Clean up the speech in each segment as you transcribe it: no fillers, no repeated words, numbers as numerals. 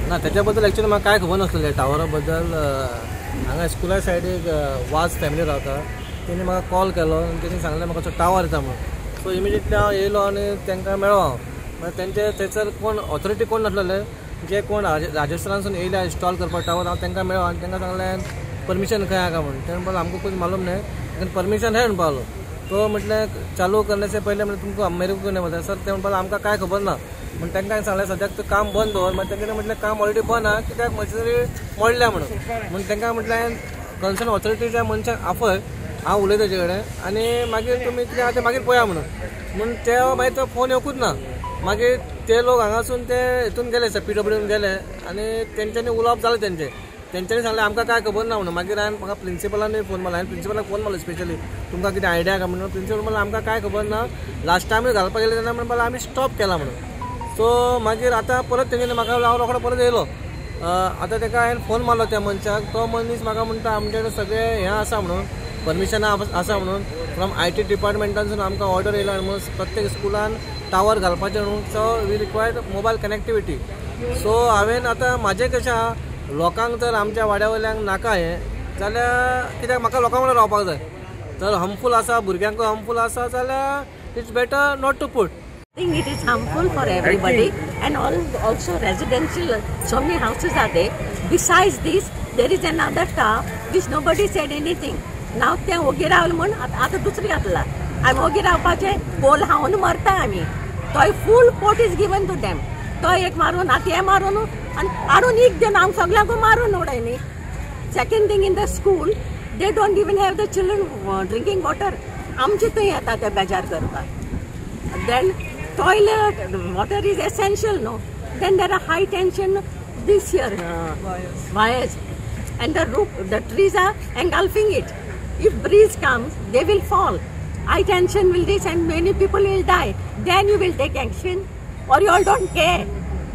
ना त्याच्याबद्दल एक्चुअली म्हाका कांय खबर नासलें टावरा बद्दल. हांगा स्कुला सायडीक वाज फॅमिली रावता, तेणी म्हाका कॉल केलो आनी तेणी सांगलें म्हाका टावर येता म्हणून. सो इमिजिएटली हांव येयलो आनी तांकां मेळ्ळो हांव. मागीर तेंचे थंयसर कोण ऑथॉरिटी कोण नासलेले, जे कोण राजस्थानासून येयले इन्स्टॉल करपाक टावर, हांव तांकां मेळ्ळो आनी तांकां सांगलें परमिशन खंय आहा म्हणून. ते म्हणपाक आमकां कुछ मालूम न्हय, लेकिन परमिशन है म्हणपाक लागलो. तो म्हटलें चालू करने से पहले म्हणजे तुमकां मेरे को नाही म्हणटा सर. ते म्हणपाक आमकां कांय खबर ना म्हण तांकां सांगलें सद्याक तें काम बंद दवर. मागीर तेंच्यांनी म्हटलें काम ऑलरेडी बंद आहा कित्याक मशिनरी मोडल्या म्हणून. म्हण तांकां म्हटलें कन्सर्न ऑथॉरिटीच्या मनशाक आफय, हांव उलयता तेजे कडेन आनी मागीर तुमी कितें आहा तें मागीर पळया म्हणून. म्हूण ते मागीर तो फोन येवकूच ना. मागीर ते लोक हांगासून ते हितून गेले सर, पीडब्ल्यून गेले आनी तेंच्यांनी उलोवप जालें तेंचें. तेंच्यांनी सांगलें आमकां कांय खबर ना म्हणून. मागीर हांवें म्हाका प्रिंसिपलानूय फोन मारलो, हांवें प्रिंसिपलाक फोन मारलो स्पेशली तुमकां कितें आयडिया काय म्हणून. प्रिंसिपल म्हणलें आमकां कांय खबर ना, लास्ट टायमूय घालपाक गेले तेन्ना म्हणपाक आमी स्टॉप केला म्हणून. सो मागीर आतां परत तेंच्यांनी म्हाका हांव रोखडो परत येयलो. आतां तेका हांवें फोन मारलो त्या मनशाक, तो मनीस म्हाका म्हणटा आमचे कडेन सगळें हें आसा म्हणून, परमिशनां आसा म्हणून, फ्रॉम IT डिपार्टमेंटानसून आमकां ऑर्डर येयला म्हणून प्रत्येक स्कुलान टावर घालपाचें म्हणून. So we required mobile connectivity. So हांवें आतां म्हाजें कशें आहा, लोकांक जर आमच्या वाड्या वयल्यांक नाका हें जाल्यार कित्याक म्हाका लोकां वांगडा रावपाक जाय. जर हार्मफूल आसा, भुरग्यांकूय हार्मफूल आसा जाल्यार it's better not to put. I think it is harmful for everybody and all, also residential, so many houses are there. Besides this, there is another tower which nobody said anything. Now ते ओगी रावले म्हूण आतां दुसरी घातला. आमी ओगी रावपाचें, पोल हावन मरता आमी. तोय full port is given to them. तो एक मारून आतां हें मारून आनी हाडून एक दिवन आमकां सगल्यांकूय मारून उडय न्ही. Second thing, in the school they don't even have the children drinking water. आमचे थंय येता ते बेजार करपाक. Then toilet water is essential, no? Then there are high tension this here wires and the roof, the trees are engulfing it. If breeze comes, they will fall. High tension will reach and many people will die. Then you will take action, or you all don't care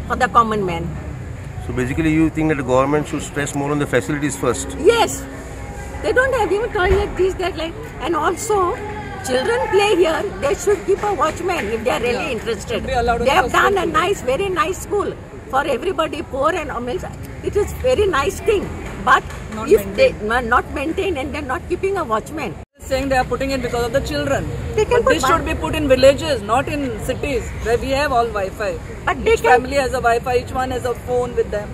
for the common man. So basically you think that the government should stress more on the facilities first? Yes. They don't have even toilet, this, that, like, and also children play here, they should keep a watchman if they are really interested. They have done a nice, very nice school for everybody, poor and amil. It is very nice thing. But not if maintained. They are not maintained and they are not keeping a watchman. Saying they are putting it because of the children. They can but this should be put in villages, not in cities where we have all Wi-Fi. But each family has a Wi-Fi, each one has a phone with them.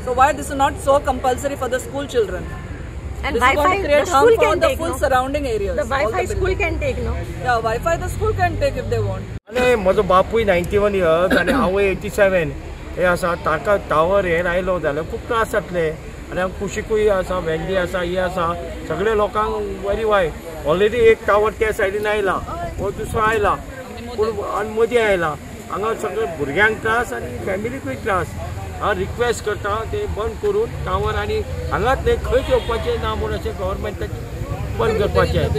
So why this is not so compulsory for the school children? And this Wi-Fi, is going to create the school harm for can the take, full no? surrounding areas. The Wi-Fi the school can take, no? Yeah, Wi-Fi the school can take if they want. आणि म्हजो बापूय 91 years आनी आवय 87 हे आसा. ताका tower हे आयलो जाल्यार खूब त्रास जातले. आनी कुशिकूय आसा, वेंडी आसा, ही आसा, सगळे लोकांक बरी वायट. ऑलरेडी एक टावर त्या सायडीन आयला, हो दुसरो आयला, पूण आनी मदीं आयला. हांगा सगळे भुरग्यांक त्रास आनी फॅमिलीकूय त्रास. हांव रिक्वेस्ट करता ते बंद करून टावर, आनी हांगाच न्हय खंयच येवपाचें ना म्हूण अशें गव्हर्मेंटाक बंद करपाचें.